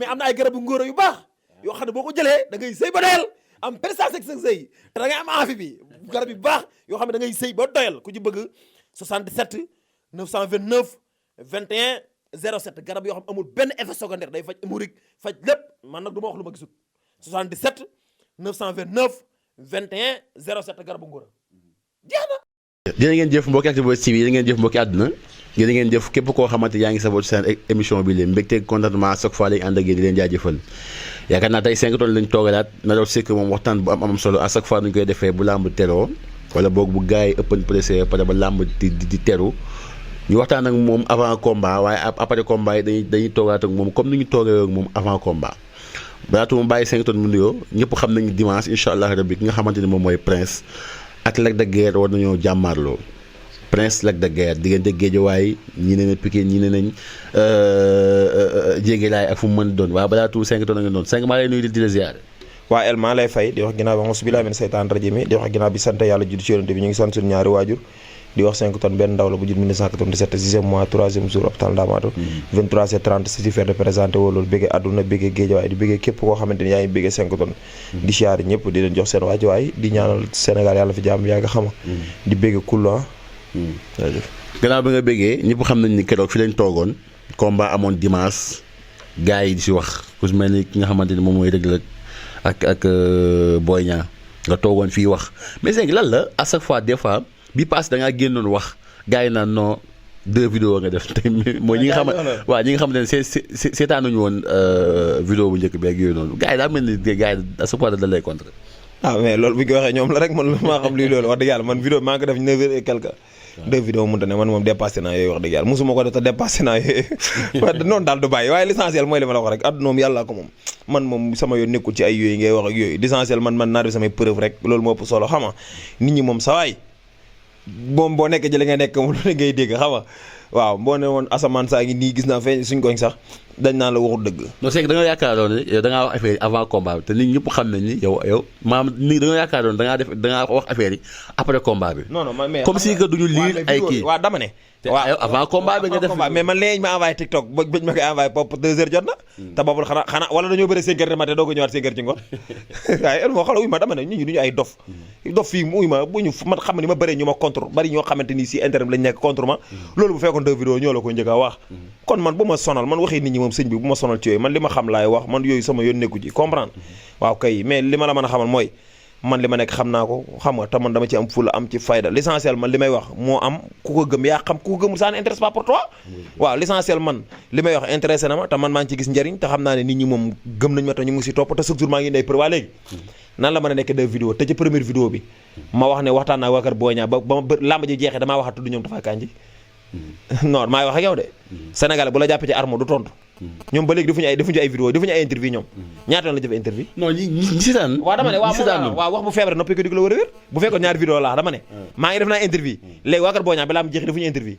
mais am na ay garabu ngóora yu baax yoo xam ne boo ko jëlee da ngay sëy ba doyal am persistance ak sa sëy te da ngay am envie bi garab yu baax yoo xam ne da ngay sëy ba doyal ku ci bëgg 77 929 21 07 garab yoo xam amul benn effet secondaire day faj hémorroïde faj lépp man nag du ma wax lu ma gisul 77 929 21 07 garabu ngóora jeex na. jërë ngeen jëf mbokki Actubuzz TV jërë ngeen jëf mbokki àdduna jërë ngeen jëf képp koo xamante yaa ngi sabot seen émission bi leen mbégte contentement chaque fois lañu ànd ak yéen di leen jaajëfal yaakaar naa tey 5 tonnes lañ toogalaat na doon sekk moom waxtaan bu am solo à chaque fois nuñ koy defee bu làmb teroo wala boog bu gars yi ëppan pressé pare ba làmb di teru ñu waxtaan ak moom avant combat waaye après combat yi dañuy toogaat ak moom comme ni ñu toogee ak moom avant combat balaatu moom bàyyi 5 tonnes mu nuyoo ñëpp xam nañu dimanche incha allah rabbi ki nga xamante ni moom mooy Prince ak Lac de Guiers war nañoo jàmmaarloo Prince Lac de Guiers diggante Guédiawaye ñii ne na Pikine ñii ne nañ Jéegélaay ak fu mu mën doon waaye balaa tout 5 tonnes nga doon 5 maa lay nuyu di la ziar. waa El maa lay fay di wax ginnaaw bi auzu billaahi mina seytaani rajiim di wax ginnaaw bi sant yàlla julli ci Yonent bi ñu ngi sant suñu ñaari waajur di wax 5 tonnes benn ndaw la bu jur 1997 6e mois 3e jour hôpital Ndamatou 23h30 si faire de présenté woo loolu bëggee àdduna bëggee Guédiawaye di bëggee képp koo xamante ni yaa ngi bëggee 5 tonnes di siyaari ñëpp di leen jox seen waajuwaay di ñaanal Sénégal yàlla fi jàmm yaa nga xama di bëggee kulla jaajëf gannaaw bi nga bëggee ñëpp xam nañ ni keroog fi lañ toogoon combat amoon dimanche gars yi di si wax ku si mel ni ki nga xamante ni moom mooy Reug Reug ak Boy Niang nga toogoon fii wax mais c'est lan la à chaque fois des fois bi passe da ngaa génnoon wax gars yi naan non 2 vidéos nga def tey mooy ñi nga xam waaw ñi nga xamante ne seetaanuñu woon vidéo bu njëkk bi ak yooyu noonu gars yi daa mel ni gars yi à chaque fois da lay contre. ah mais loolu bu ñu ko waxee ñoom la rek man maa xam lii loolu wax dëgg yàlla man vidéo maa ngi ko def 9h et quelque 2 vidéos mënta ne man moom dépassé naa yooyu wax dëgg yàlla mosuma ko def te dépassé naa yooyu noonu daal du bàyyi waaye l'essentiel mooy li ma la wax rek àdduna moom yàlla ko moom man moom sama yoon nekkul ci ay yooyu ngay wax ak yooyu l'essentiel man naa def samay preuve rek loolu moo ëpp solo xam nga nit ñi moom sawaay moom boo nekkee ci li nga nekk moom lu ngay dégg xam nga waaw boo ne woon asamaan saa ngi nii gis naa feeñ suñ koñ sax dañ naan la waxul dëgg. non c'est que da nga yaakaaroon ne yow da ngaa wax affaire yi avant combat bi te nit ñëpp xam nañ ni yow maanaam nit da nga yaakaaroon da ngaa wax affaire yi après combat bi. non mais comme si que duñu lire ay kii. waaw dama ne. waaw avant combat bi nga def mais man léegi ma envoyé TikTok bañ ma koy envoyé pop 2h jot na. te boobu xanaa wala dañoo bëri 5h du matin doo ko ñëwaat 5h ci ngoon waaye moo xoolal uy ma dama ne nit ñi duñu ay dof fii uy ma bu ñu man xam ni ma bëree ñu ma contre bari ñoo xamante ni si internet lañ nekk contre ma loolu bu fekkoon 2 vidéo ñoo la koy njëkk a wax kon man bu ma sonal man waxee nit ñi moom sëñ bi bu ma sonal ci yooyu man li ma xam laay wax man yooyu sama yoon nekku ci comprendre waaw kay mais li ma la mën a xamal mooy man li ma nekk xam naa ko xam nga te man dama ci am fula am ci fayda l'essentiel man li may wax moo am ku ko gëm yaa xam ku ko gëmul ça n'intéresse pas pour toi waaw l'essentiel man li may wax intéressé na ma te man maa ngi ci gis njëriñ te xam naa ne nit ñi moom gëm nañ ma te ñu ngi si topp te chaque jour maa ngi day preuve waa léegi nan la mën a nekk 2 vidéo te ci première vidéo bi ma wax ne waxtaan naa waa kër Boy Niang ba ma làmb ji jeexee damaa waxat tudd ñoom dafay kanji non maay wax ak yow de Sénégalais bu la jàppee ci arme du tontu ñoom ba léegi defuñu ay vidéo defuñu ay interview ñoom ñaata yoon la def interview non ñi si daan waaw dama ne waaw wax bu feebar noppi ko dig la war a wér bu fekkoon ñaari vidéo laa dama ne maa ngi def naa interview léegi waa kër Boy Niang bi laa am jeexi defuñu interview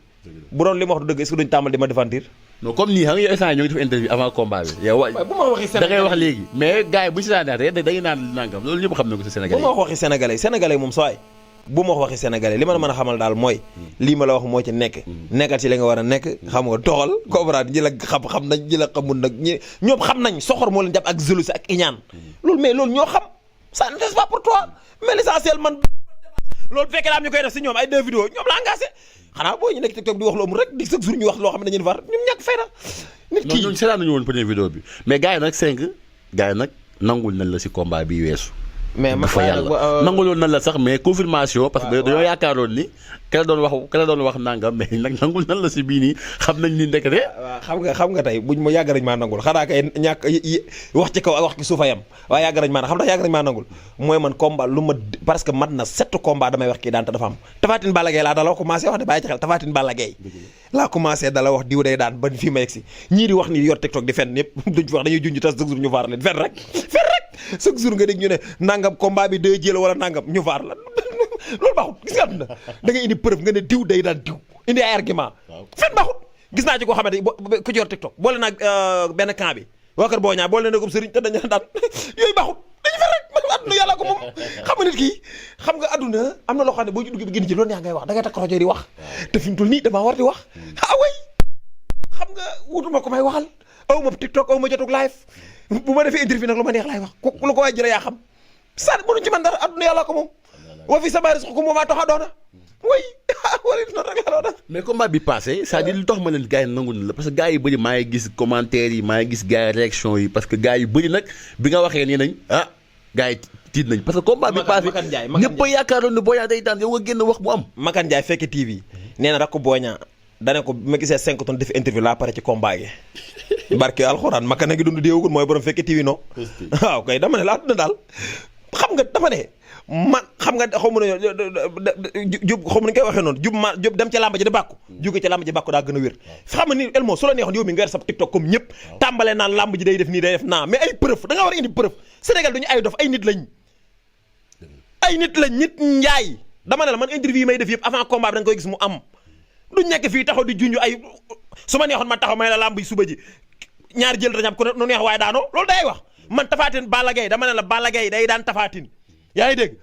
bu doon li ma wax du dëgg est-ce que duñu tàmbal di ma défendir non comme nii xam nga yow instant ñoo ngi def interview avant combat bi yow bu ma waxi da ngay wax léegi mais gars yi bu ñu si daan daatee dañuy naan nangam loolu ñëpp xam na ko si Sénégalais bu ma wax waxi sénégalais moom sooy bu ma wax waxi sénégalais li ma la mën a xamal daal mooy lii ma la wax moo ci nekk nekkal ci li nga war a nekk xam nga doxal comprendre ñi la xam nañ ñi la xamul nag ñoom xam nañ soxor moo leen jàpp ak jalousie ak iñaan loolu mais loolu ñoo xam ça n'intéresse pas pour toi mais l'essentiel man loolu fekkee daa am ñu koy def si ñoom ay 2 vidéos ñoom la engagé xanaa boo ñu nekk TikTok di wax lu amul rek di chaque jour ñu wax loo xam ne dañu far ñoom ñàkk fay na nit kii ñooñu seetaan nañu woon première vidéo bi mais gars yi nag 5 gars yi nag nangul nañ la si combat bi weesu mais dafa yàlla nanguloon na la sax mais confirmation parce que dañoo yaakaaroon ni ka la doon wax nangam mais nag nangul nan la si bii nii xam nañ ni ndekete waaw xam nga tey buñ ma yàgg nañ maa nangul xanaa kay ñàkk wax ci kaw ak wax ci suufa yam waaye yàgg nañ maa xam ndax yàgg nañ maa nangul mooy man combat lu ma parce que mat na 7 combat damay wax kii daan te dafa am Tapha Tine Balla Gaye laa dala commencé wax de bàyyi ci xel Tapha Tine Balla Gaye laa commencé dala wax diw day daan ba fii ma yegg si ñii di wax ni yor TikTok di fenn ñëpp duñ fi wax dañuy junj tas chaque jour ñu vaar leen fenn rek chaque jour nga dégg ñu ne nangam combat bi 2 jël wala nangam ñu vaar la loolu baaxut gis nga àdduna da ngay indi preuve nga ne diw day daan diw indi ay argument fenn baaxut gis naa ci koo xamante ku ci yor TikTok boole naag benn camp bi waa kër Boy Niang boole na ko sëriñ te dañu daan yooyu baaxut dañu fa rek man àdduna yàlla ko moom xam nga nit ki xam nga àdduna am na loo xam ne boo ci dugg bi génn ci loolu yaa ngay wax da ngay takk rajo di wax te fi mu toll nii damaa war di wax ah way xam nga wutuma ko may waxal aw ma TikTok aw ma jotug live bu ma defee interview nag lu ma neex laay wax ku lu ko waay jëlee yaa xam sa mënuñ ci man dara adduna yàlla ko moom wa fi sama risque ko moom maa tax a doona oui wala noonu rek la doona. mais combat bi passé c'est-à-dire lu tax ma leen gars yi nangu na la parce que gars yi bëri maa ngi gis commentaires yi maa ngi gis gars yi réaction yi parce que gars yi bëri nag bi nga waxee nii nañ gars yi tiit nañ parce que combat bi passé ñëpp a yaakaaroon ne Boy Niang day daan yow nga génn wax bu am. Makan Ndiaye fekke TV nee na rakk Boy Niang dane ko bi ma gisee 5 tonnes def interview laa pare ci combat gi barke alxuraan Makan a ngi dund déewugul mooy borom fekke TV non waaw kay dama ne la àdduna daal xam nga dama ne man xam nga xaw ma ne jub xaw ma ni koy waxee noonu jub dem ca làmb ji di bàkku jóge ca làmb ji bàkku daa gën a wér xam nga ni Elmo su la neexoon yow mi nga yor sa TikTok comme ñëpp tàmbalee naan làmb ji day def nii day def naa mais ay preuve da nga war a indi preuve Sénégal duñu ay dof ay nit lañ nit njaay dama ne la man interview yi may def yëpp avant combat bi da nga koy gis mu am du nekk fii taxaw di junj ay su ma neexoon man taxaw may la làmb yi suba ji ñaar jël dañam ku nu neex waaye daanoo loolu day wax man Tafatine Balla Gaye dama ne la Balla Gaye day daan Tafatine yaa ngi dégg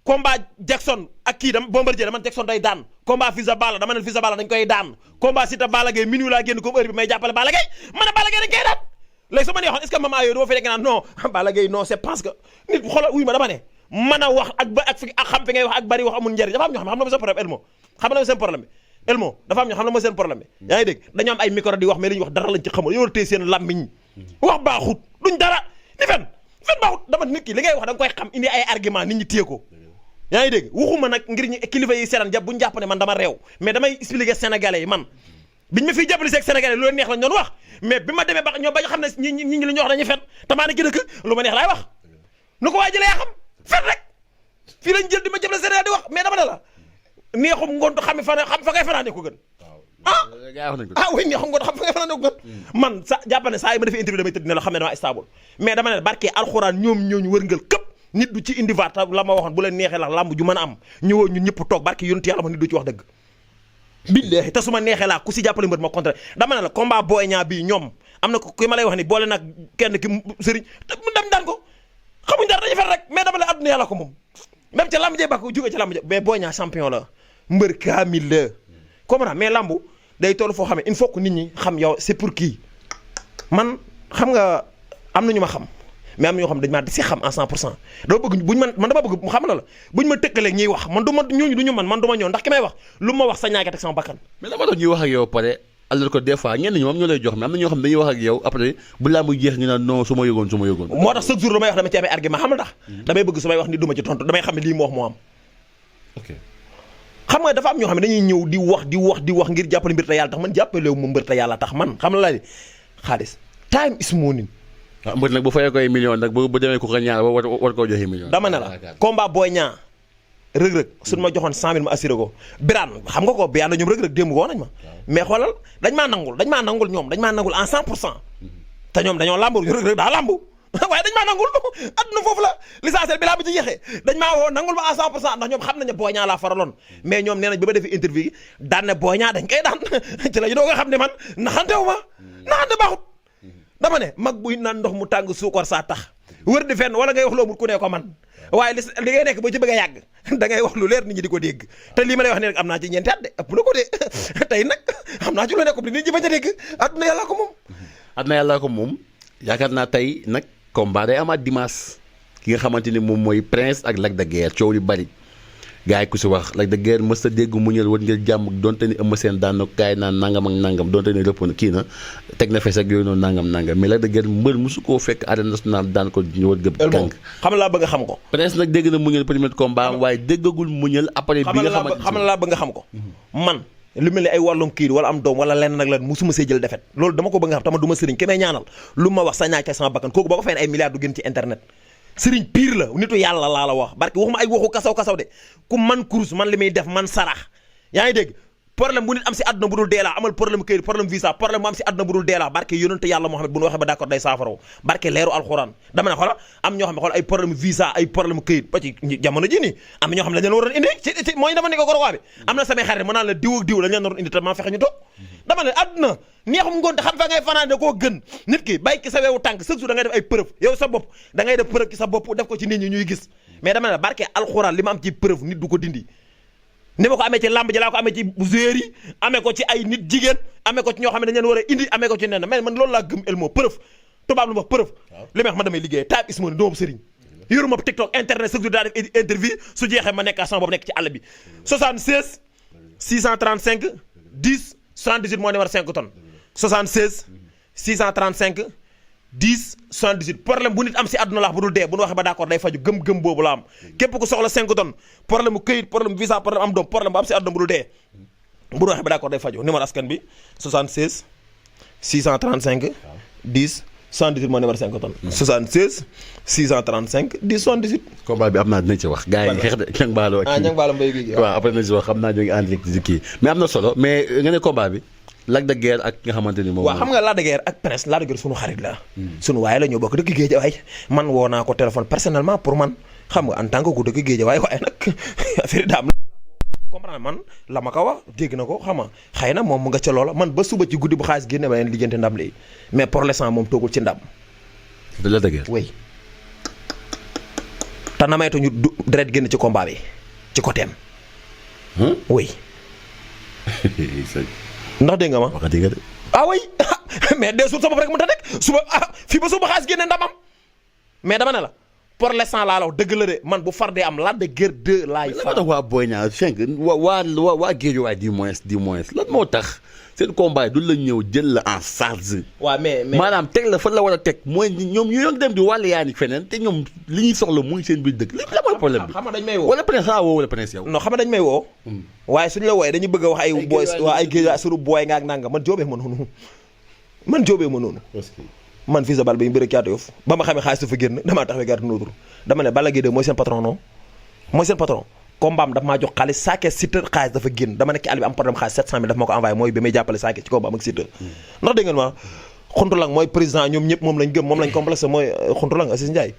combat Jackson ak kii Bombardier dama Jackson day daan combat Fils de Balla dama ne Fils de Balla dañ koy daan combat Siteu Balla Gaye minuit laa génn comme heure bi may jàppale Balla Gaye ma ne Balla Gaye dañ koy daan léegi su ma neexoon est-ce que maman yooyu dama fay nekk naan non Balla Gaye non c'est parce que nit xoolal wuy ma dama ne mën a wax ak xam fi ngay wax ak bari wax amul njëriñ dafa am ñoo xam na ma seen problème Elmo xam na ma seen problème bi Elmo dafa am ñoo xam na ma seen problème bi yaa ngi dégg dañoo am ay micro di wax mais li ñuy wax dara lañ ci xamul yow tey seen làmmiñ wax baaxut duñ dara ni fen baaxut dama nit ki li ngay wax da nga koy xam indi ay argument nit ñi téye ko yaa ngi dégg waxuma nag ngir ñu kilifa yi seetaan jàpp bu ñu jàpp ne man dama réew mais damay expliquer sénégalais yi man biñ ma fiy jàppale seeg sénégalais lu leen neex lañ doon wax mais bi ma demee ba ñoom ba xam ne ñi li ñu wax dañuy fen te maa ne ki dëkk lu ma neex laay wax nu ko waa jëlee yaa xam fen rek fii lañ jël di ma jàppale sénégalais di wax mais dama ne la neexum ngoontu xam fa ngay fanaane ko gën oui neexum ngoontu xam fa ngay fanaane ko gën man sa jàpp ne saa yi ma defee interview damay tëdd ne la xam ne dama stable mais dama ne barke alxuraan ñoom ñooñu wërngal këpp nit du ci indi vaat la ma waxoon bu leen neexee la lamb ju mën a am ñëwoo ñun ñëpp toog barke yonent yàlla ma nit du ci wax dëgg billaahi te su ma neexee laa ku si jàppale mbër ma contre dama ne la combat Boy Niang bii ñoom am na ko ki ma lay wax ni boole nag kenn ki sëriñ mu dem daan ko xamuñ dara dañu fer rek mais dama la adduna yàlla ko moom même ca lamb jee bàkk jóge ca lamb jee mais Boy Niang champion la mbër kaamil la comprendre mais lamb day toll foo xam ne il faut que nit ñi xam yow c'est pour qui man xam nga am na ñu ma xam mais am na ñoo xam dañ maa si xam en 100% dama bëgg buñ man dama bëgg xam na la buñ ma tëkkaleeg ñuy wax man du ma ñooñu du ñu man du ma ñëw ndax ki may wax lu ma wax sa ñaaka teg sama bakkan mais dama doon ñuy wax ak yow pare alors que des fois ñenn ñi moom ñoo lay jox mais am na ñoo xam dañuy wax ak yow après bu laa muy jeex ñu naan non su ma yëgoon moo tax chaque jour damay wax dama ci amee argument xam la tax damay bëgg su may wax ni du ma ci tontu damay xam ne lii moo wax moo am xam nga dafa am ñoo xam ne dañuy ñëw di wax ngir jàppale mbir te yàlla tax man jàppalewu ma mbir te yàlla tax man xam la la xaalis time is money mbër nag bu fayee koy million nag bu demee ko ñaar war koo joxe million dama ne la combat Boy Niang rëg-rëg suñu ma joxoon 100 000 ma assuré ko Birane xam nga ko Birane ñoom rëg-rëg démb woo nañ ma mais xoolal dañ maa nangul ñoom dañ maa nangul en 100% te ñoom dañoo lambu rëg-rëg daa lambu waaye dañ maa nangul adduna foofu la l'essentiel bi laa bu ci yéexee dañ maa woo nangul ma en 100% ndax ñoom xam nañ ne Boy Niang laa faraloon mais ñoom nee nañ ba ma defee interview yi daan ne Boy Niang dañ koy daan ci la ñu doo nga xam ne man naxantewu ma naxante baaxut dama ne mag buy naan ndox mu tàng suukar saa tax wër di fenn wala ngay wax loo mut ku ne ko man waaye li ngay nekk ba ci bëgg a yàgg da ngay wax lu leer nit ñi di ko dégg te lii ma lay wax ne nag am naa ci ñeenti at de ëpp na ko de tey nag am naa ci lu nekk nit ñi bañ a dégg adduna yàlla ko moom adduna yàlla ko moom yaakaar naa tey nag combat day amaat dimanche ki nga xamante ni moom mooy Prince ak Lac de Guiers coow li bari gars yi ku si wax Lac de Guiers mës a dégg mu ñëw war ngeen jàmm donte ni Eumeu Sène daan na kaay naan nangam ak nangam donte ni rëpp na kii na teg na fes ak yooyu noonu nangam mais Lac de Guiers mbër mosu koo fekk arène nationale daan ko ñëwat gëb gànk xam laa bëgg nga xam ko Prince nag dégg na mu ñëw premier combat waaye déggagul mu ñëw après bi nga xamante xam laa bëgg nga xam ko man lu mel ni ay wàllum kii wala am doom wala lenn nag lan musuma see jël defet loolu dama ko bëgg nga xam tama du ma sëriñ ki may ñaanal lu ma wax sa ñaay ca sama bakkan kooku boo ko fay ay milliards du gën ci internet sëriñ pire la nitu yàlla laa la wax barke waxuma ay waxu kasaw de ku man kurus man li muy def man sarax yaa ngi dégg problème bu nit am si àdduna bu dul dee laa amal problème këyit problème visa problème bu am si àdduna bu dul dee laa barke yonente yàlla Muhammad bu nu waxee ba d'accord day saafaraw barke leeru alxuraan dama ne xoola am ñoo xam ne xoola ay problème visa ay problème këyit ba ci jamono ji nii am ñoo xam ne dañ leen waroon indi ci mooy dama ne ko korowaa bi am na samay xarit mën naa la diw ak diw dañ leen waroon indi te maa fexe ñu toog dama ne àdduna neexum ngoonte xam fa ngay fanaan da koo gën nit ki bàyyi ki sa weewu tànk chaque jour da ngay def ay preuve yow sa bopp da ngay def preuve ki sa bopp def ko ci nit ñi ñuy gis mais dama ne barke alxuraan li ma am ci preuve nit du ko dindi ni ma ko amee ci lamb ji laa ko amee ci joueurs yi amee ko ci ay nit jigéen amee ko ci ñoo xam ne dañ leen war a indi amee ko ci nen mais man loolu laa gëm Elmo preuve tubaab lu ma wax preuve li may wax man damay liggéey Taib Ismaël doomu sëriñ yoruma TikTok internet chaque jour daa def interview su jeexee ma nekk à sama bopp nekk ci àll bi 76 635 10 78 mooy numéro 5 tonnes 76 635 10 78 problème bu nit am si àdduna la wax bu dul dee bu nu waxee ba d'accord day faju gëm-gëm boobu la am képp ku soxla 5 tonnes problème bu këyit problème visa problème am doom problème bu am si àdduna bu dul dee bu nu waxee ba d'accord day faju numéro askan bi 76 635 10 78 mooy numéro 5 tonnes 76 635 10 78 combat bi am naa dinañ ci wax gars yi xeex de ñang baalo ak ñang baalo mbay gi waaw après nañ ci wax xam naa ñu ngi en direct ci kii mais am na solo mais nga ne combat bi Lac de Guiers ak nga xamante ni moom waaw xam nga Lac de Guiers ak Prince Lac de Guiers sunu xarit la sunu waaye la ñoo bokk dëkk Guédiawaye man woo naa ko téléphone personnellement pour man xam nga en tant que ku dëkk Guédiawaye waaye nag affaire daam comprendre man la ma ko wax dégg na ko xam nga xëy na moom mu nga ca loola man ba suba ci guddi bu xaalis génne ma leen lijjanti ndam lii mais pour l'instant moom toogul ci ndam de Lac de Guiers oui te na maytu ñu deret génn ci combat bi ci côté am oui ndax dégg nga ma wax dëgg de ah oui mais de suuf sa bopp rek mënta nekk suba fii ba suba xaalis génne ndamam mais dama ne la pour l'instant laa la wax dëgg la de man bu far dee am Lac de Guiers 2 laay lan moo tax waa Boy Niang 5 waa Guédiawaye du moins lan moo tax seen combat yi du la ñëw jël la en charge. waaw mais maanaam teg la fan la war a teg mooy ñoom ñu yoon dem di wàll yaa ni feneen te ñoom li ñuy soxla muy seen biir dëkk la mooy problème bi. xam nga dañ may woo wala Prince saa woo wala Prince yow. non xam nga dañ may woo. waaye suñu la wooyee dañu bëgg a wax ay booy waa ay Guédiawaye suru booy nga ak nanga man jóobee ma noonu man fii sa bal ba ñu bëri caatu Yoff ba ma xamee xaalis dafa génn damaa taxawee gerte nootur dama ne Balla Gaye 2 mooy seen patron non mooy seen patron combat am daf maa jox xaalis Saké Siteu xaalis dafa génn dama nekk ci àll bi am problème xaalis 700000 daf ma ko envoyé mooy bi may jàppale Saké ci combat am ak Siteu ndax dégg ngeen ma Xuntulang mooy président ñoom ñëpp moom lañ gëm moom lañ complexe mooy Xuntulang Assis Ndiaye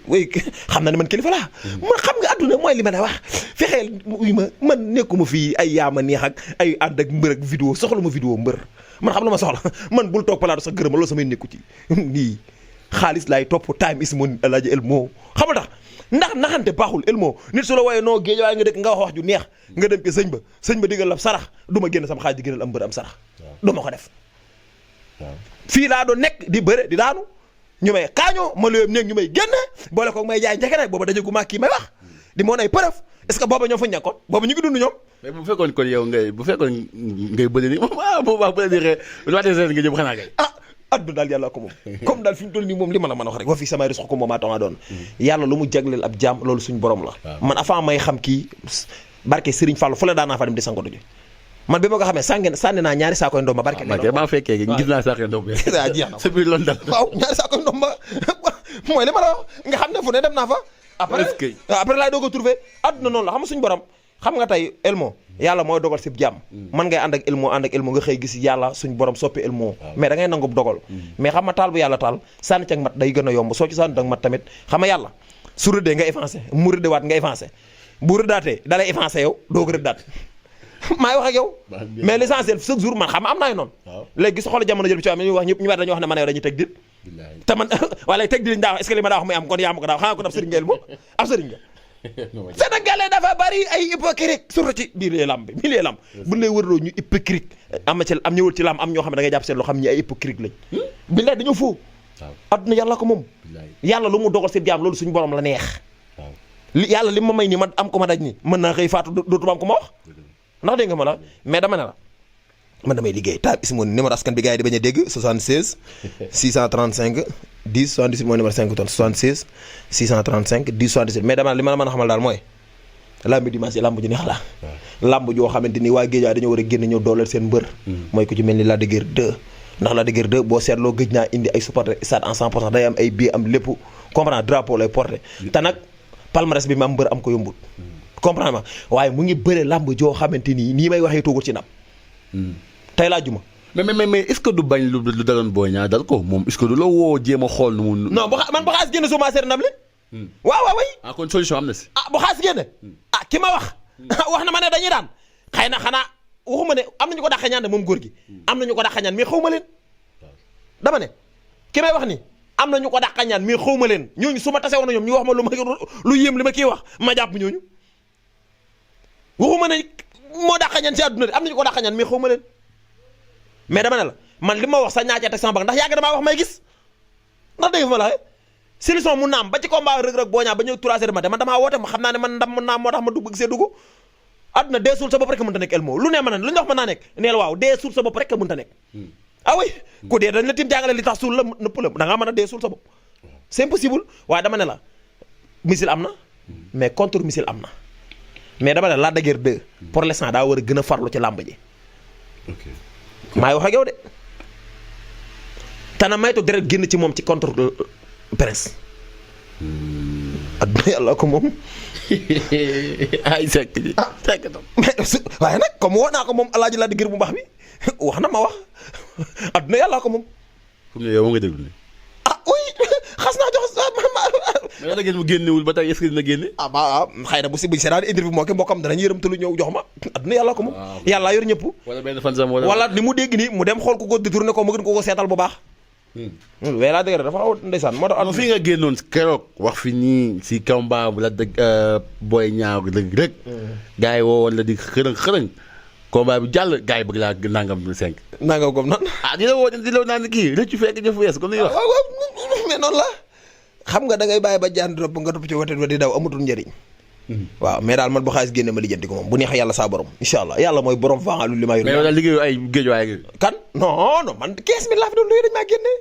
oui xam na ne man kilifa laa man xam nga àdduna mooy li ma la wax fexeel uy ma man nekkuma fii ay yaama neex ak ay ànd ak mbër ak vidéo soxla ma vidéo mbër man xam la ma soxla man bul toog palaatu sax gërëm loolu samay nekku ci nii xaalis laay topp Time is money Alaaji Elmo xam nga tax ndax naxante baaxul Elmo nit su la wooyee noo Guédiawaye nga dëkk nga wax ju neex nga dem ke sëñ ba digal la sarax du ma génn sama xaalis di gënal am mbër am sarax du ma ko def fii laa doon nekk di bëre di daanu ñu may kaañoo ma looyam néeg ñu may génne boole ko may jaay njëkk nag booba daje gu ma kii may wax di moon ay preuve est-ce que booba ñoom fa ñàkkoon booba ñu ngi dund ñoom mais bu fekkoon kon yow bu fekkoon ngay bëri ni bu baax bu la neexee lu waatee seen nga jëm xanaa kay addu daal yàlla ko moom comme daal fi mu toll nii moom li ma la mën a wax rek wa fii samay risque ko moom maa tax doon yàlla lu mu jagleel ab jaam loolu suñu borom la man avant may xam kii barke Serigne Fallou fu la daan naa fa dem di sangoto ji man bi ma ko xamee sànni naa ñaari saakoy ndomba barke maa fekkee gis naa saakoy ndomba jeex na sa biir loolu dal waaw ñaari saakoy ndomba mooy li ma la wax nga xam ne fu ne dem naa fa après laay doog a trouvé adduna noonu la xam nga suñu borom xam nga tey Elmo yàlla mooy dogal si jàmm man ngay ànd ak Elmo nga xëy gis yàlla suñ borom soppi Elmo mais da ngay nangu dogal mais xam nga taal bu yàlla taal sànni ci ak mat day gën a yomb soo ci sànni ak mat tamit xam nga yàlla su rëddee nga effacé mu rëddee waat nga effacé bu rëddaatee da lay effacé yow doo ko rëddaat maay wax ak yow mais l'essentiel chaque jour man xam nga am naa noonu léegi su xool jamono jël bi ci am ñu wax ñëpp ñu war dañuy wax ne man yow dañuy teg dit te man wala teg dit liñu daa wax est-ce que li ma daa wax muy am kon yaa ma ko daa xanaa ko ab sëriñ nga Elmo ab sëriñ nga Sénégalais dafa bari ay hypocrite surtout ci biir lamb bi milieu lamb bu lay wërloo ñu hypocrite am ñëwul ci lamb am ñoo xam ne da ngay jàpp seen loo xam ñi ay hypocrite lañ billaay dañoo foo adduna yàlla ko moom yàlla lu mu dogal si jaam loolu suñu borom la neex yàlla li ma may nii ma am ko ma daj ni mën naa xëy faatu dootuma am ko ma wax ndax dégg nga ma la mais dama ne la man damay liggéey Taib Ismaël numéro askan bi gars yi di bañ a dégg 76 635 10 78 mooy numéro 5 tonnes 76 635 10 78 mais dama li ma la mën a xamal daal mooy lamb dimanche lamb ju neex la lamb joo xamante ni waa Guédiawaye dañoo war a génn ñëw dooleel seen mbër mooy ku ci mel ni Lac de Guiers 2 ndax Lac de Guiers 2 boo seetloo gëj naa indi ay supporter stade en 100% day am ay billets am lépp comprendre drapeau lay porté te nag palmarès bi ma am mbër am ko yombut comprendre ma waaye mu ngi bëre lamb joo xamante ni nii may waxee toogul ci ndam tey laa juma mais est-ce que du bañ lu daloon Boy Niang dal ko moom est-ce que du la woo jéem a xool nu mu non man ba xaas génn suma seer ndam li waaw kon solution am na si bu xaas génne ki ma wax wax na ma ne dañuy daan xëy na xanaa waxuma ne am nañu ko dàqa ñaan de moom góor gi am nañu ko dàqa ñaan mais xaw ma leen dama ne ki may wax ni am nañu ko dàqa ñaan mais xaw ma leen ñooñu su ma tase woon na ñoom ñu wax ma lu yéem li ma kii wax ma jàpp ñooñu waxuma ne moo dàqa ñan ci àdduna de am nañu ko dàqa ñan mais xaw ma leen mais dama ne la man li ma wax sax ñaacee teg sama bag ndax yàgg damaa wax may gis ndax dégg fa la solution mun na am ba ci combat Reug Reug Boy Niang ba ñëw 3 heures du matin man damaa woote ma xam naa ne man ndam mun naa moo tax ma bëgg see dugg àdduna dee suul sa bopp rek mën ta nekk Elmo lu ne mën na lu ñu wax mën naa nekk neel waaw dee suul sa bopp rek mën ta nekk ah oui ku dee dañ la tim jàngale li tax suul la nëpp la da ngaa mën a dee suul sa bopp c'est impossible waaye dama ne la missile am na mais contre missile am na mais dama ne Lac de Guiers 2 pour l'instant daa war a gën a farlu ci làmb ji maay wax ak yow de tana maytu deret génn ci moom ci contre Prince adduna yàlla ko moom ay sekk ji sekk tam mais waaye nag comme woo naa ko moom alaaji Lac de Guiers bu baax bi wax na ma wax adduna yàlla ko moom fu mu ne yow nga déglu ne oui xas naa jox mais da ngeen mu génnewul ba tey est-ce que dina génne ba xëy na bu si buñ seetaan interview moo ki mbokkam danañ yërëmtalu ñëw jox ma adduna yàlla ko moom yàlla yor ñëpp wala benn fan sam wala ni mu dégg nii mu dem xool ku ko détourné ko mu gën ko ko seetal bu baax wee laa dëgg dafa xaw ndeysaan moo tax fii nga génnoon keroog wax fi nii si combat bu la dëgg Boy Niang dëgg rek gars yi woowoon la di xërëng combat bi jàll gars yi bëgg laa nangam 5 nangam comme nan di la woo di la naan kii rëccu fekk jëf wees comme ni wax waaw mais noonu la xam nga da ngay bàyyi ba jaan topp nga topp ci wetet wa di daw amatul njëriñ waaw mais daal man bu xaalis génne ma lijjanti ko moom bu neex yàlla saa borom incha allah yàlla mooy borom faalu li ma yor mais yow daal liggéeyu ay géej kan non man 15000 laa fi doon luy dañ maa génne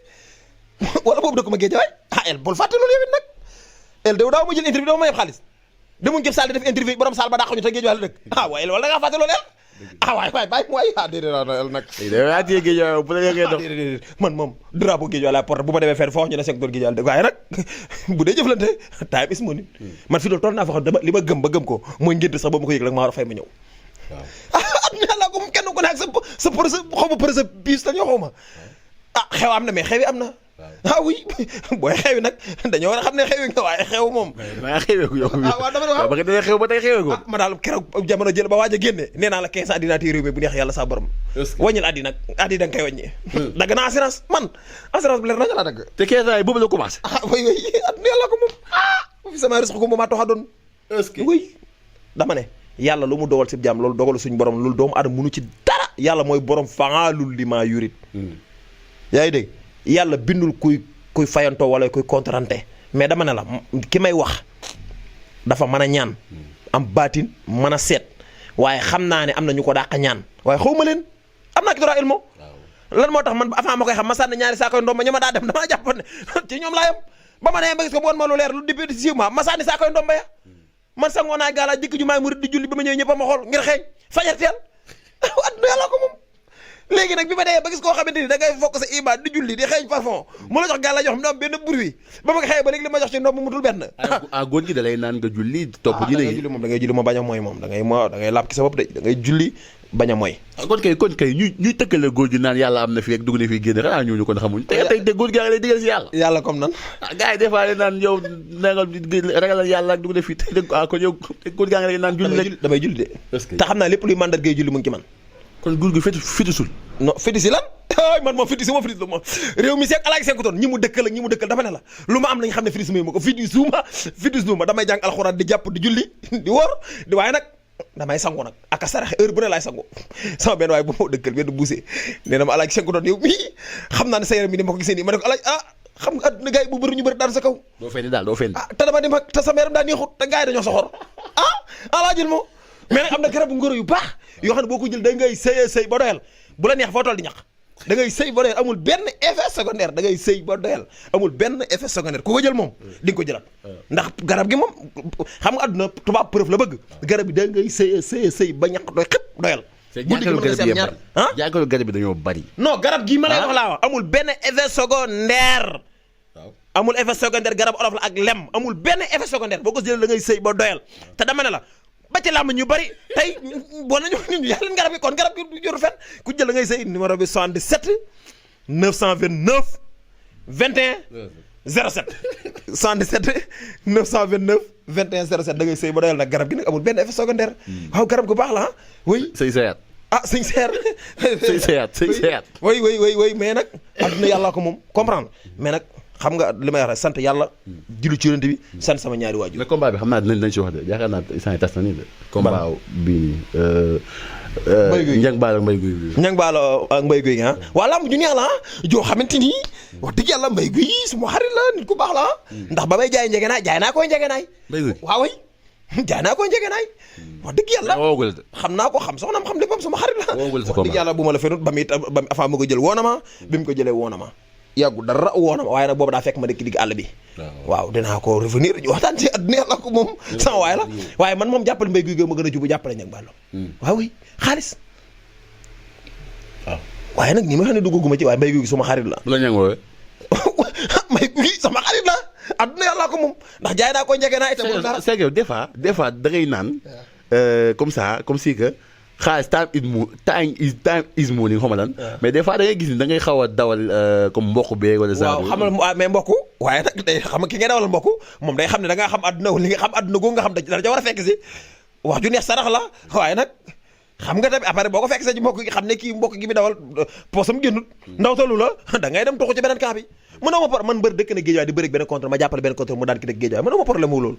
wala boobu dëkk ma géej waay el bul fàtte loolu yow it nag el déw daaw ma jël interview dama ma yeb xaalis demuñ jël salle di def interview borom salle ba dàqañu te géej waay la dëkk waaye el wala da ngaa fàtte loolu el waay bàyyi mu waay déedéet el nag atiyee géej waay bu la ngeen dox man moom drapeau géej waay laa porte bu ma demee fenn foo ñu ne secteur géej waay la dëkk waaye nag bu dee jëflante time is money man fi doon toll naa fa xam dama li ma gëm ba gëm ko mooy ngénte sax boobu ma ko yëg rek maa war a fay ma ñëw yàlla ko moom kenn ku ne ak sa xaw ma sa biis la ñoo xaw ma xew am na mais xew yi am na oui booy xewi nag dañoo war a xam ne xewi nga waaye xew moom maa xewee ko yow waaw dama ne waaw ba nga dee xew ba tey xewee ko ma daal keroog jamono jël ba waaj a génne nee naa la 15 ans dinaa téye réew mi bu neex yàlla saa borom wàññil addi nag addi da nga koy wàññi dagg na assurance man assurance bu leer nañu laa dagg te 15 ans yi boobu la commencé way adduna yàlla ko moom fi sama risque ko moom maa tax a doon oui dama ne yàlla lu mu dogal si jàmm loolu dogalu suñu borom loolu doomu adama mënu ci dara yàlla mooy borom faalul li maa yurit yaa ngi dégg yàlla bindul kuy fayantoo wala kuy contrante mais dama ne la ki may wax dafa mën a ñaan am baatin mën a seet waaye xam naa ne am na ñu ko dàq ñaan waaye xaw ma leen am naa ki droit ilmo lan moo tax man avant ma koy xam ma sànni ñaari saakoy ndomba ña ma daa dem damaa jàppoon ne ci ñoom laa yam ba ma nee ba gis ko bu woon ma lu leer lu depuis 6 mois ma sànni saakoy ndomba ya man sangoo naa gaalaa jëkk ju maay murid di julli ba ma ñëw ñëpp a ma xool ngir xeeñ fajarteel adduna yàlla ko moom léegi nag bi ma dee ba gis koo xamante ni da ngay fokk sa iman di julli di xeeñ parfum mu la jox gàlla jox mu am benn bruit ba ma ko xëyee ba léegi li ma jox ci ndox mu mutul benn góor gi da lay naan nga julli topp dina julli moom da ngay julli ma bañ a mooy moom da ngay laab ki sa bopp de da ngay julli bañ a mooy kon kay ñuy tëkkale góor gi naan yàlla am na fi ak dugg na fi génn xanaa ñooñu kon xamuñ te góor gi yaa ngi lay digal si yàlla comme nan gars yi des fois naan yow nangal ragalal yàlla ak dugg na fi te kon yow góor gaa ngi lay naan julli damay julli de te xam naa lépp luy mandargay julli mu ngi ci man kon góor gi fitisul non fitisi lan ay man moom fitisi fitis la moom réew mi seeg alaaj senkutoon ñi mu dëkkal dafa ne la lu ma am lañ xam ne fitis ma ko fitis ma damay jàng alxuraan di jàpp di julli di wóor di waaye nag damay sangu nag ak a saraxe heure bu ne laay sangu sama benn waaye bu ma dëkkal benn buuse nee na ma alaaj senkutoon yow mii xam naa ne sa yaram mi ni ma ko gisee nii ma ne ko alaaj xam nga àdduna gars yi bu bëri ñu bëri daan sa kaw doo fendi daal doo fendi te dama di mag te sama yaram daa neexut te gars yi dañoo soxor alaajil mo mais nag am na garabu ngoro yu baax yoo xam ne boo ko jël da ngay sëy ba doyal bu la neex foo toll di ñaq da ngay sëy ba doyal amul benn effet secondaire da ngay sëy ba doyal amul benn effet secondaire ku ko jël moom di nga ko jëlaat ndax garab gi moom xam nga àdduna tubaab preuve la bëgg garab bi da ngay sëy ba ñaq doy xëpp doyal jàngalu garab bi dañoo bari non garab gii ma lay wax laa wax amul benn effet secondaire amul effet secondaire garab olof la ak lem amul benn effet secondaire boo ko jëlee da ngay sëy ba doyal te dama ne la ba ci làmb ñu bari tey boo nañu yàlla garab gi kon garab gi du joru fen ku jël da ngay sëy numéro bi 77 929 21 07 77 929 21 07 da ngay sëy ba doyal nag garab gi nag amul benn effet secondaire waaw garab gu baax la oui sëy sayaat sëñ seer sëy sayaat oui mais nag adduna yàllaa ko moom comprendre mais nag xam nga li may wax rek sant yàlla julli ci yonent bi sant sama ñaari waajur. mais combat bi xam naa dinañ si wax de yaakaar naa instant yi tas na nii de. combat bii Mbaye Guèye Niang Ballo Mbaye Guèye bi. Niang Ballo ak Mbaye Guèye ah waa lamb ju neex la joo xamante ni wax dëgg yàlla Mbaye Guèye suma xarit la nit ku baax la ndax ba may jaay njegenaay jaay naa koy njegenaay. Mbaye Guèye waaw way jaay naa koy njegenaay wax dëgg yàlla woogul de. xam naa ko xam soxnaam xam léppam sama xarit la woogul sa wax dëgg yàlla bu ma la fenut ba muy avant ma ko jël woona ma bi mu ko jëlee woona ma yàggu dara woona ma waaye nag boobu daa fekk ma dëkk digg àll bi waaw dinaa ko revenir ñu waxtaan ci àdduna yàlla ko moom sama waay la waaye man moom jàppale Mbaye Guèye ma gën a jubu jàppale Niang Ballo waaw way xaalis waaw waaye nag ñi ma xam ne duggaguma ci waaye Mbaye Guèye suma xarit la bu la Niang woowee. Mbaye Guèye sama xarit la àdduna yàlla ko moom ndax jaay naa ko njege naa itam dara c'est que des fois da ngay naan comme ça comme si que xaalis time is money xaw ma lan mais des fois da ngay gis ni da ngay xaw a dawal comme mbokk bee wala waaw xam nga mais mbokk waaye nag day xam nga ki ngay dawal mbokk moom day xam ne da ngaa xam àdduna li nga xam àdduna googu nga xam dara ca war a fekk si wax ju neex sarax la waaye nag xam nga tamit après boo ko fekk sa ci mbokk gi xam ne kii mbokk gi mi dawal poosam génnut ndawtalu la da ngay dem toxu ci beneen camp bi mënoo ma man mbër dëkk na géej waay di bëri benn contre ma jàppale benn contre mu daan ki dëkk géej waay mënoo ma problème wu loolu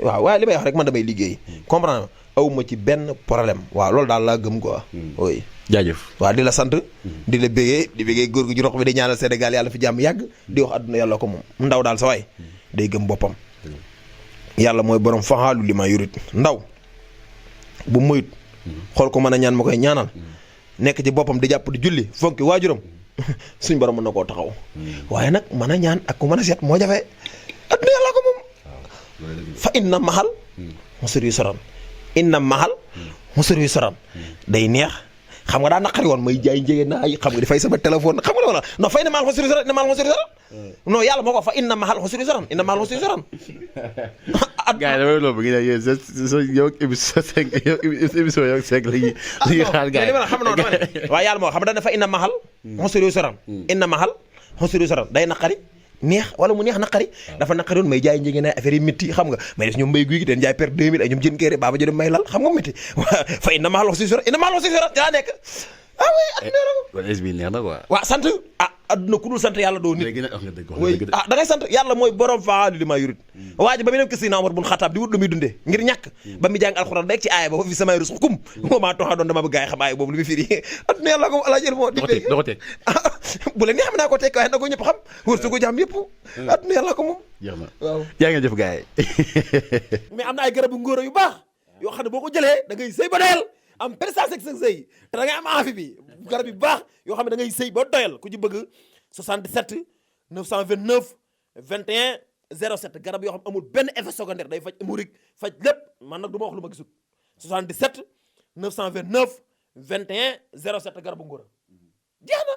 waaw waaye li may wax rek man damay liggéey comprendre aw ma ci benn problème waaw loolu daal laa gëm quoi oui jaajëf waaw di la sant di la bégee góor gu ci rox bi di ñaanal Sénégal yàlla fi jàmm yàgg di wax àdduna yàlla ko moom ndaw daal sa waay day gëm boppam yàlla mooy borom faxaalu li ma yurit ndaw bu moyut xool ko mën a ñaan ma koy ñaanal nekk ci boppam di jàpp di julli fonki waajuram suñ borom mën na koo taxaw waaye nag mën a ñaan ak ku mën a seet moo jafe àdduna yàlla ko moom fa inna mahal musri soran inna mahal musri soran day neex xam nga daa naqari woon may jaay njege naa xam nga di fay sama téléphone xam nga wala non fay na mahal musri soran inna mahal musri soran non yàlla moo ko fa inna mahal musri soran inna mahal musri soran gars yi damay loolu ngi ne yéen yow émission yow Seck la ñuy xaar gars yi xam nga dama ne waaye yàlla moo xam nga dañ ne fa inna mahal musri soran inna mahal musri soran day naqari neex wala mu neex naqari dafa naqari woon may jaay njëgee naay affaire yi métti xam nga may def ñoom Mbaye Guèye gi den jaay per 2000 ay ñoom jën kéré baaba jëdem may lal xam nga métti waa fa inna mahal wax si sura inna mahal wax si sura daa nekk ah oui adduna la kon es bi neex na quoi. waaw sant adduna ku dul sant yàlla doo nit léegi nag wax nga dëgg oui da ngay sant yàlla mooy borom faali li maa yurit waa ji ba mu dem Seydina Omar bun Xataab di wut lu muy dundee ngir ñàkk ba mu jàng alxuraan rek ci aaya ba fa fi samay rus kum moo maa toxaa doon dama bëgg gaay xam aaya boobu lu muy firi adduna yàlla ko ala jël moo doo ko teg bu leen neex xam naa ko tekk waaye na ko ñëpp xam wërtu ko jàmm yëpp adduna yàlla ko moom jeex na waaw yaa ngeen jëf gars yi mais am na ay garabu ngóoro yu baax yoo xam ne boo ko jëlee da ngay sëy ba doyal am prestance ak sa sëy te da ngay am envie bi garab yu baax yoo xam ne da ngay sëy ba doyal ku ci bëgg 77 929 21 07 garab yoo xam amul benn effet secondaire day faj hémorroïde faj lépp man nag du ma wax lu ma gisul 77 929 21 07 garabu ngóoro jeex na